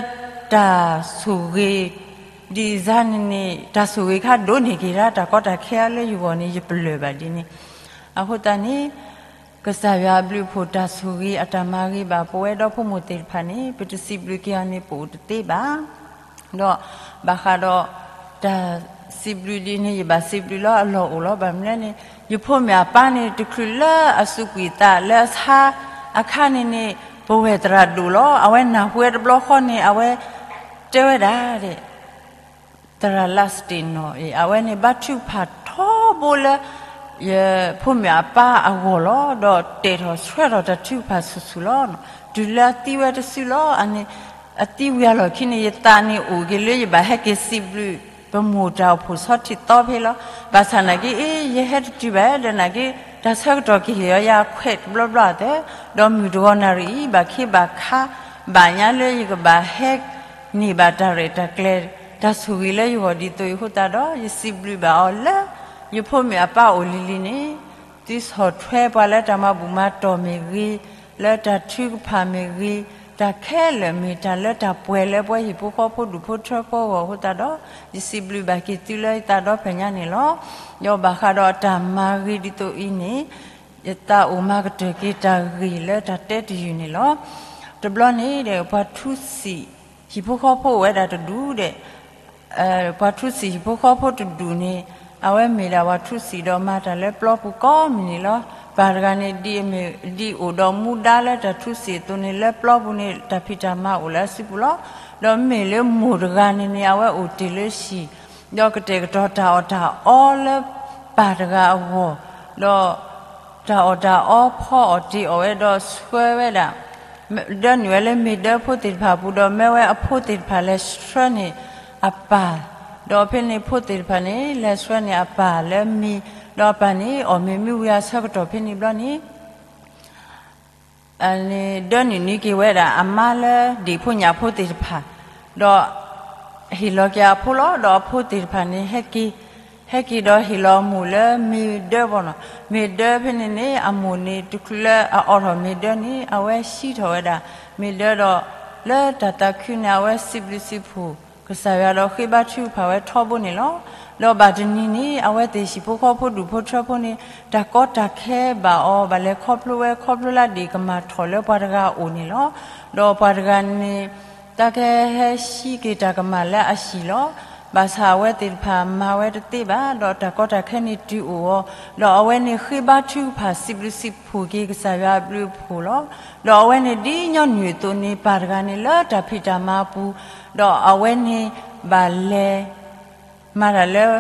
တၢ်ဆိၣ်ဂ့ၤ ဒ်အံၤန့ၣ်န့ၣ် တၢ်ဆိၣ်ဂ့ၤခါဒိၣ်န့ၢ်က့ၤဒၣ်တၢ်ကီတၢ်ခဲလၢယဂီၢ်န့ၣ် ယပလၢၢ်ဘၣ်ဒ်န့ၣ်. အဃိသတးန့ၣ် ကစၢ်ယွၤအဘျုးအဖှိၣ်တၢ်ဆိၣ်ဂ့ၤအတၢ်မၤဂ့ၤဘၣ်ပဝဲဒီဖိမိၢ်သ့ၣ်တဖၣ်န့ၣ် ပတစံးဘျုးက့ၤအီၤန့ၣ် ပအိၣ်တသ့ဘၣ်. ဒီးဘၣ်ဃးဒီး တၢ်စံးဘျုးဒ်န့ၣ် ယဘၣ်စံးဘျုးလၢအလီၢ်အိၣ်လီၤ. ဘၣ်မနုၤလဲၣ်န့ၣ် ယဖိမ့ၢ်အပၢ်န့ၣ် တချုးလၢအစူးကွံာ်သးလၢအဆါအခါန့ၣ်န့ၣ် ပဝဲၢ်သရၣ်ဒိၣ်လီၤ. အဝဲနၢ်ဟူဝဲတဘျီဃီန့ၣ် အဝဲတဲဝဲဒၣ် သရၣ်လးစတ့ၣ်နီၣ်အံၤ အဝဲန့ၣ်ဘါထုကဖၣ်ထီဘိလၢ ယဖိမုၣ်အပၢ်အဂီၢ်လီၤ. ဒီးတဲာ်ထီၣ်ဆှၢထီၣ်တၢ်ထုကဖၣ်ဆူၣ်ဆူၣ်လီၤ. တုၤလၢအသံဝဲတစုလီၤ. အန့ၣ် အသံဝံၤအလီၢ်ခံန့ၣ် ယသးန့ၣ်အိၣ်က့ၤလၢယဘၣ်ဟဲက့ၤစံးဘျုး ပမိၢ်တၢ်အိၣ်ဖှိၣ်ဆီထံးသီဖဲလီၤ. ဘၣ်ဆၣ်နာ်က့ အ့ ယဟဲတတုၤဘၣ်ဒီးနာ်က့ တၢ်ဆၢကတီၢ်ကဟ့ၣ်လီၤယၤခွဲးတဘျီဘျီအသး ဒီးမုၢ်တဂီၤနၣ်ရံၣ်အံၤ ဘၣ်ခ့ဘၣ်ခါ ဘၣ်ညါလၢယကဘၣ်ဟဲ န့ၢ်ဘၣ်တၢ်ရဲၣ်တၢ်ကျဲၤ တၢ်ဆိၣ်ဂ့ၤလၢယဂီၢ်ဒ်သိးအံၤအဃိသတးဒီး ယစံးဘျုးဘၣ်အီၤလၢ ယဖိမုၣ်အပၢ်အိၣ်လံၤလံၤန့ၣ် သုဆီၣ်ထွဲပှၤလၢတၢ်မၤဘူၣ်မၤတီၢ်မ့ၢ်ဂ့ၤ, လၢတၢ်ထုကဖၣ်မ့ၢ်ဂ့ၤ, တၢ်ခဲလၢာ်မ့ၢ်တၢ်လၢတၢ်ပှဲၤလၢပဝဲဟံၣ်ဖိဃီဖိဒူၣ်ဖိထၢဖိအဂီၢ်အဃိသတးဒီး ယစံးဘျုးဘၣ်က့ၤသုလၢယသးဒီဖျၢၣ်ညါန့ၣ်လီၤ. ဒီးဘၣ်ဃးဒီးတၢ်မၤဂ့ၤဒ်သိးအံၤန့ၣ် ယသးအိၣ်မၤကတၢၢ်က့ၤတၢ်ဂ့ၢ်လၢတၢ်တဲတယုၢ်န့ၣ်လီၤ. တဘျီန့ၣ်ဒီး ပှၤထူစံး ဟံၣ်ဖိဃီဖိအိၣ်ဝဲဒၣ်တဒူၣ်ဒီး ပှၤထူစံးဟံၣ်ဖိဃီဖိတဒူၣ်န့ၣ် အဝဲမ့ၢ်ဒၣ်ပှၤထူစံးဒီးမၤတၢ်လၢပျီပူၤကိးမုၢ်နံၤလီၤ. ပၢ်တဂၤန့ၣ် ဒ်အမ့ၢ်ဒ်အိၣ်ဒီးမူဒါလၢတၢ်ထူစံးအသိးန့ၣ် လၢပျီပူၤန့ၣ် တၢ်ဖံးတၢ်မၤအိၣ်လၢအစုပူၤလီၤ. ဒီးမ့မ့ၢ်လၢမိၢ်တဂၤန့ၣ်န့ၣ် အဝဲအိၣ်တ့ၢ်လၢဟံၣ် ဒီးကတဲာ်ကတီၤတၢ်အီၣ်တၢ်အီလၢပၢ်တဂၤအဂီၢ်, ဒီး တၢ်အီၣ်တၢ်အီဖီအီၣ်တ့ၢ်အီၣ်ဝဲဒီးဆှၢဝဲဒၣ် ဒၢနုာ်ဝဲလၢမ့ၤဒၢဖိသ့ၣ်တဖၣ်အပူၤ ဒီးမၢဝဲအဖိသ့ၣ်တဖၣ်လဲၤဆှၢန့ၢ်အပၢ်, ဒီးဖဲန့ၣ်ဖိသ့ၣ်တဖၣ်န့ၣ် လဲၤဆှၢန့ၢ်အပၢ်လၢမ့ၤ, ဒီးအပၢ်န့ၣ် အီၣ်မ့ၤမ့ၢ်ဝံၤအဆၢကတီၢ်ဖဲန့ၣ်ဘျီန့ၣ် ဒၢနုာ်န့ၢ်က့ၤဝဲဒၣ်အမါလၢဒ့ၣ်ဖိညၣ်ဖိသ့ၣ်တဖၣ်, ဒီးဟ့ၣ်လီၤက့ၤအဖိလီၤ. ဒီးအဖိသ့ၣ်တဖၣ်န့ၣ် ဟဲက့ၤ, ဟဲက့ၤဒီးဟ့ၣ်လီၤအမိၢ်လၢမ့ၤဒၢဘီနီၤ. မ့ၤဒၢဖဲန့ၣ်န့ၣ် အမိၢ်န့ၣ် တချုးလၢအအီထီၣ်မ့ၤဒၢန့ၣ် အဝဲဟံးထီၣ်ဝဲဒၣ်မ့ၤဒၢဒီး လၢတၢ်သးခုန့ၣ် အဝဲစံးဘျုးစံးဖှိၣ်ကစၢ်ယွၤဒီးဃ့ဘါထုကဖၣ်ဝဲထီဘိန့ၣ်လီၤ. ဒီးဘၣ်တနံၤန့ၣ် အဝဲသ့ၣ်ဟံၣ်ဖိဃီဖိဒူၣ်ဖိထၢဖိန့ၣ် တၢ်ကီတၢ်ခဲဘၣ်အီၤ ဘၣ်လဲၤခီဖျိဝဲခီဖျိလၢဒ့ၣ်ကမၢ်ထီၣ်လၢပှၤတဂၤအအိၣ်န့ၣ်လီၤ. ဒီးပှၤတဂၤန့ၣ် တၢ်ကဟဲဟံးက့ၤတၢ်ကမၣ်လၢအဟံၣ်လီၤ. ဘၣ်ဆၣ်အဝဲသ့ၣ်တဖၣ်မၤဝဲတသ့ဘၣ်, ဒီးတၢ်ကီတၢ်ခဲန့ၣ်တုၤအိၣ်အီၤ, ဒီးအဝဲန့ၣ်ဃ့ဘါထုကဖၣ်စံးဘျုးစံးဖှိၣ်က့ၤကစၢ်ယွၤအဘျုးအဖှိၣ်လီၤ. ဒီးအဝဲန့ၣ်ဒ်ညီနုၢ်အသိးန့ၣ် ပၢ်တဂၤန့ၣ်လၢတၢ်ဖံးတၢ်မၤအပူၤ, ဒီးအဝဲန့ၣ်ဘၣ်လဲၤ မၤတၢ်လၢ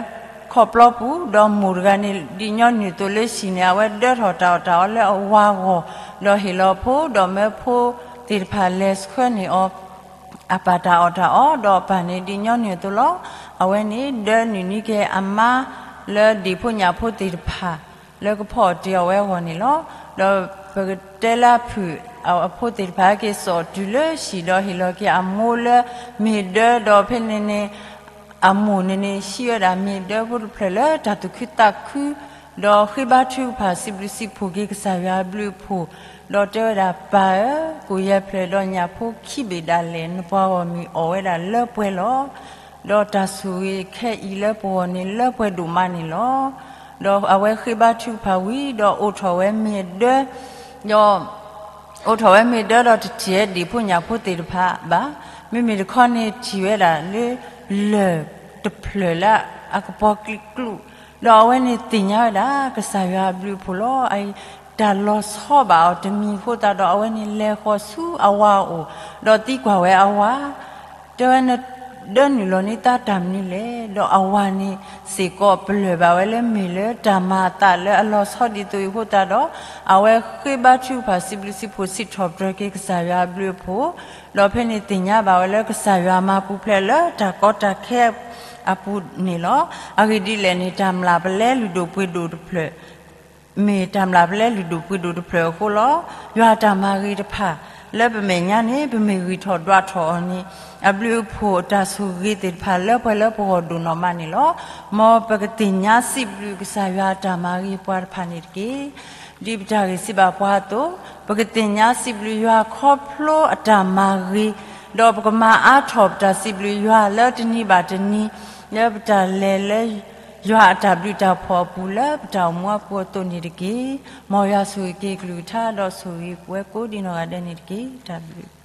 ခီၣ်ပျီပူၤ, ဒီးမိၢ်တဂၤန့ၣ် ဒ်ညီနုၢ်အသိးလၢဟံၣ်န့ၣ် အဝဲဒၢထီၣ်တၢ်အီၣ်တၢ်အီလၢအဝၤအဂီၢ်, ဒီးဟ့ၣ်လီၤဖိ, ဒီးမၢဖိသ့ၣ်တဖၣ်လဲၤဆှၢန့ၢ်အီၤ အပၢ်တၢ်အီၣ်တၢ်အီ, ဒီးအပၢ်န့ၣ်ဒ်ညီနုၢ်အသိးလီၤ. အဝဲန့ၣ်ဒၢနုာ်န့ၢ်က့ၤအမါလၢဒ့ၣ်ဖိညၣ်ဖိသ့ၣ်တဖၣ် လၢကဖီအီၣ်တ့ၢ်အီၣ်ဝဲအဂီၢ်န့ၣ်လီၤ. ဒီးပကတဲလၢအဖုၣ် အဖိသ့ၣ်တဖၣ်ဟဲက့ၤစိာ်တုၤလၢဟံၣ်ဒီးဟ့ၣ်လီၤက့ၤအမိၢ်လၢမ့ၤဒၢ, ဒီးဖဲန့ၣ်န့ၣ် အမိၢ်န့ၣ်န့ၣ် ဟံးဝဲဒၣ်မ့ၤဒၢဖိတဖျၢၣ်လၢတၢ်သူၣ်ခုသးခု, ဒီးဃ့ဘါထုကဖၣ်စံးဘျုးစံးဖှိၣ်က့ၤကစၢ်ယွၤအဘျုးအဖှိၣ်, ဒီးတဲဝဲဒၣ် ပၢ်ဧၢ, ကိၣ်ယဲၢ်ဖျၢၣ်ဒီးညၣ်ဖိခံဘ့ၣ်ဒၣ်လဲာ် နပှၤဂီၢ်မုၢ်အီၣ်ဝဲဒၣ်လၢပှဲၤလီၤ. ဒီးတၢ်ဆိၣ်ဂ့ၤခဲအံၤလၢပဂီၢ်န့ၣ်လၢပှဲၤဒိၣ်မးန့ၣ်လီၤ. ဒီးအဝဲဃ့ဘါထုကဖၣ်ဝံၤ ဒီးအိးထီၣ်ဝဲမ့ၤဒၢ ဒီး အိးထီၣ်ဝဲမ့ၤဒၢဒီးတထံၣ်ဝဲဒ့ၣ်ဖိညၣ်ဖိသ့ၣ်တဖၣ်ဘၣ်. မ့မ့ၢ်တခီန့ၣ်ထံၣ်ဝဲဒၣ်လၢ လၢၢ်တဖျၢၣ်လၢအကပီၤကျူးကျူး, ဒီးအဝဲန့ၣ်သ့ၣ်ညါဝဲဒၣ် ကစၢ်ယွၤအဘျုးအဖှိၣ်လီၤ. အအံၤ တၢ်လီၤဆီဘၣ်အီၤတမံၤအဃိသတးဒီး အဝဲန့ၣ်လဲၤဃီၤဆူအဝၤအအိၣ်, ဒီးသံကွၢ်ဝဲအဝၤ တဲဝဲ နဒၢနုာ်လီၤန့ၢ်သးတၢ်မနုၤလဲၣ်. ဒီးအဝၤန့ၣ်စ့ၢ်ကီးပလၢၢ်ဘၣ်ဝဲလၢမ့ၢ်လၢတၢ်မၤအသးလၢအလီၤဆီဒ်သိးအံၤအဃိသတးဒီး အဝဲဃ့ဘါထုကဖၣ်စံးဘျုးစံးဖှိၣ်စံးထီၣ်ပတြၢၤက့ၤကစၢ်ယွၤအဘျုးအဖှိၣ်, ဒီးဖဲန့ၣ်သ့ၣ်ညါဘၣ်ဝဲလၢကစၢ်ယွၤမၤပူၤဖျဲးလၢတၢ်ကီတၢ်ခဲအပူၤန့ၣ်လီၤ. အဂ့ၢ်ဒ်လဲၣ်န့ၣ် တၢ်မျၢ်ပလဲလုၢ်ဒိၣ်ပှ့ၤဒိၣ်တဖျၢၣ် မ့ၢ်တၢ်မျၢ်ပလဲလုၢ်ဒိၣ်ပှ့ၤဒိၣ်တဖျၢၣ်အဃိလီၤ. ယွၤအတၢ်မၤဂ့ၤတဖၣ် လၢပမဲာ်ညါန့ၣ် ပမ့ၢ်ဂံၢ်ထီၣ်ဒွးထီၣ်အီၤန့ၣ် အဘျုးအဖှိၣ်အတၢ်ဆိၣ်ဂ့ၤသ့ၣ်တဖၣ်လၢပှဲၤလၢပဂီၢ်ဒိၣ်နီၢ်မးန့ၣ်လီၤ. မ်ပကသ့ၣ်ညါစံးဘျုးကစၢ်ယွၤအတၢ်မၤဂ့ၤပှၤတဖၣ်န့ၣ်တက့ၢ်. ဒ်ပတၢ်ဂ့ၢ်စံးဘၣ်ပှၤအသိး, ပကသ့ၣ်ညါစံးဘျုးယွၤခီဖျိအတၢ်မၤဂ့ၤ, ဒီးပကမၤအါထီၣ်ပတၢ်စံးဘျုးယွၤလၢတနံၤဘၣ်တနံၤ, လၢပတၢ်လဲၤလၢယွၤအတၢ်ဘျုးတၢ်ဖှီၣ်အပူၤ လၢပတၢ်အိၣ်မူအပူၤအသိးန့ၣ်တက့ၢ်. မ်ယွၤဆိၣ်ဂ့ၤက့ၤကလုၢ်ကထါ ဒီးဆိၣ်ဂ့ၤပဝဲကိးဒံးနီၢ်ဂၤဒဲးန့ၣ်တက့ၢ်. တၢ်ဘျုး